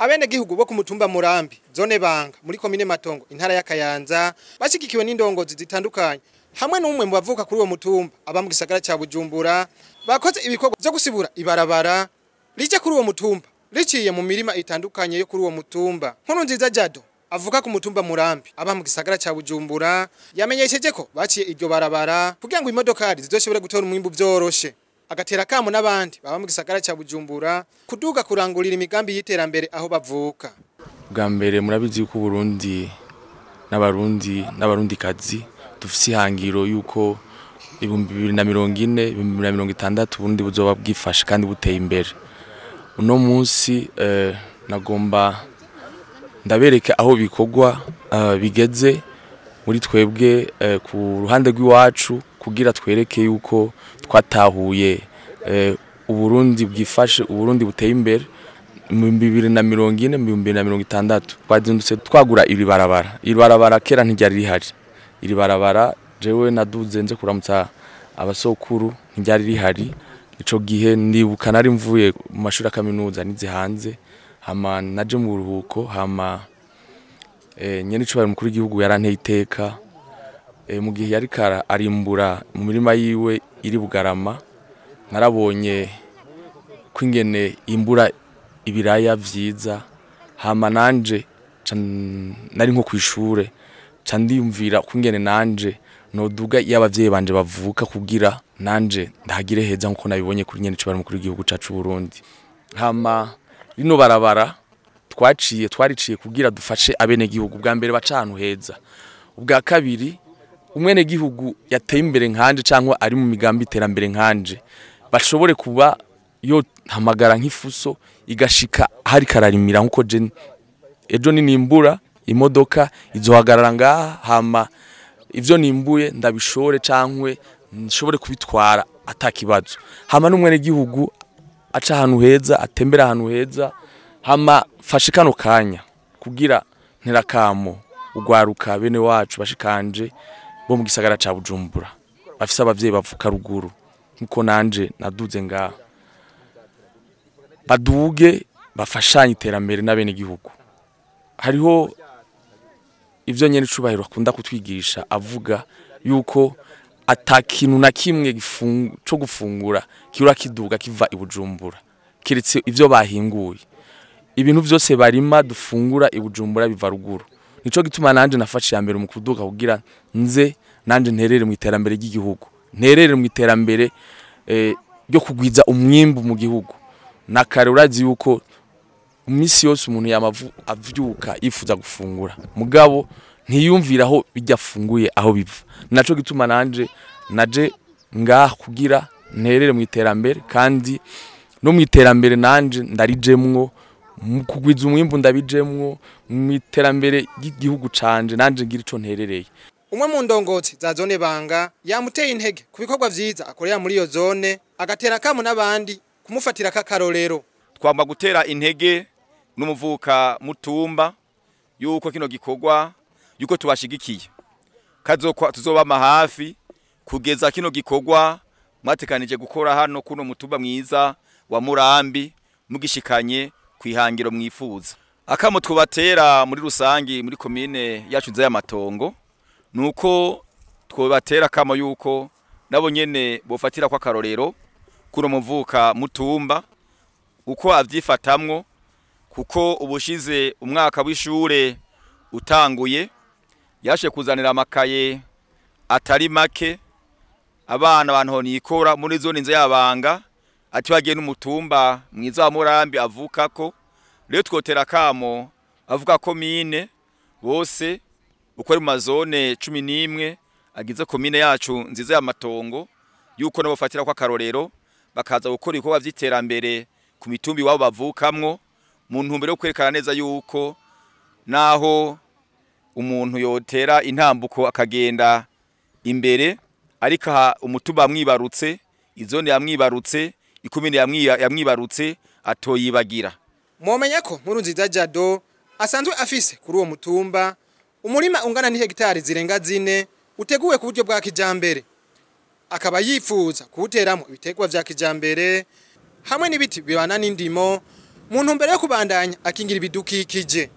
Abenegihugu bo ku mutumba Murambi, zone Banga, muri komine Matongo, intara ya Kayanza, bashigikiwe n'indongozi zitandukanye hamwe n'umwe mu bavuka kuri uwo mutumba aba mu gisagara ca Bujumbura, bakoze ibikorwa vyo gusibura ibarabara rije kuri uwo mutumba riciye mu mirima itandukanye yo kuri uwo mutumba. Nkuru nziza Jado avuka ku mutumba Murambi aba mu gisagara ca Bujumbura yamenyesheje ko baciye iryo barabara kugira ngo imodokari zizoshobore gutora umwimbu vyoroshe, agatera kamo n'abandi baba mu gisagara ca Bujumbura kuduga kurangurira imigambi y'iterambere aho bavuka. Bwa mbere murabizi yuko Burundi n'abarundi n'abarundikazi dufise ihangiro yuko 2040 2060 Burundi buzoba bwifashe kandi buteye imbere. Uno munsi nagomba ndabereka aho bikorwa bigeze muri twebwe ku ruhande rw'iwacu, kugira twereke yuko twatahuye Uburundi bwifashe, Uburundi buteye imbere. Mu 2040 2060 twazindutse twagura iri barabara. Iri barabara kera ntiryari rihari. Iri barabara jewe naduze nze kuramutsa abasokuru ntiryari rihari. Ico gihe ndibuka nari mvuye mu mashuri ya kaminuza nize hanze, hama naje mu buruhuko, hama nyene icubahiro mukuru w'igihugu yaranteye iteka mu gihe yariko arimbura mu mirima yiwe iri Bugarama, narabonye ko ingene imbura ibiraya vyiza, hama nanje nari nko kwishure ca ndiyumvira ko ingene nanje noduga iyo abavyeyi banje bavuka kugira nanje ndahagire heza nkuko nabibonye kuri nyene icubahiro mukuru w'igihugu cacu Burundi. Hama rino barabara twaciye twariciye kugira dufashe abenegihugu, bwa mbere baca ahantu heza, ubwa kabiri umwenegihugu yateye imbere nkanje cyangwa ari mu migambi iterambere nkanje bashobore kuba yo hamagara nk'ifuso igashika hari kararimira nkuko je ejo ninimbura imodoka izohagarara ngaha, hama ivyo nimbuye ndabishore cankwe nshobore kubitwara atakibazo. Hama n'umwenegihugu aca ahantu heza, atembera ahantu heza. Hama fashe kano kanya kugira nterakamo ugwaruka bene wacu bashikanje bo mu gisagara ca Bujumbura bafise abavyeyi bavuka ruguru nkuko nanje naduze ngaha, baduge bafashanye iterambere n'abene gihugu. Hariho ivyo nyene icubahiro akunda kutwigisha avuga yuko atakintu na kimwe co gufungura kiura kiduga kiva i Bujumbura kiretse ivyo bahinguye. Ibintu vyose barima dufungura i Bujumbura biva ruguru. Nico gituma nanje nafashe ya mbere mu kuduga kugira nze nanje nterere mu iterambere ry'igihugu, nterere mu iterambere ryo kugwiza umwimbu mu gihugu. Na kare urazi yuko imisi yose umuntu yamavu avyuka yifuza gufungura, mugabo ntiyumvira aho bijya afunguye aho biva. Naco gituma nanje naje ngaha kugira nterere mu iterambere, kandi no mu iterambere nanje ndarijemwo mu kugwiza umwimbu, ndabijemwo mu iterambere ry'igihugu canje nanje ngira ico nterereye. Umwe mu ndongozi za zone Banga yamuteye intege ku bikorwa vyiza akorera muri iyo zone, agatera kamo n'abandi kumufatira kakarorero. Twamba gutera intege n'umuvuka mutumba yuko kino gikorwa yuko tubashigikiye, kazokwa tuzobama hafi kugeza kino gikorwa mwatekanije gukora hano kuno mutumba mwiza wa Murambi mugishikanye kwihangiro mwifuza. Akamo twubatera muri rusangi muri komine yacu nza y'Amatongo nuko twobatera kamo yuko nabo nyene bofatira kwa karorero kuno muvuka mutumba uko avyifatamwo, kuko ubushize umwaka w'ishure utanguye yashe kuzanira amakaye atari make abana bantu nikora muri zone nza yabanga ati bagiye n'umutumba mwiza wa Murambi avukako. Rero twotera kamo avuka komine bose uko ari mu mazone 11 agize komine yacu nziza ya Matongo yuko nabo bafatira kwa karorero bakaza gukora ibikorwa vy'iterambere ku mitumbi wabo bavukamwo, mu ntumbero yo kwerekana neza yuko naho umuntu yotera intambuko akagenda imbere ariko umutumba amwibarutse, izone yamwibarutse, ikomine yamwibarutse atoyibagira. Mwomenya ko Nkurunziza Jado asanzwe afise kuri uwo mutumba umurima ungana n'ihegitari zirenga 4 uteguwe ku buryo bwa kijambere, akaba yifuza kuwuteramo ibitegwa vya kijambere hamwe n'ibiti bibana n'indimo Mu ntumbero yo kubandanya akingira ibidukikije.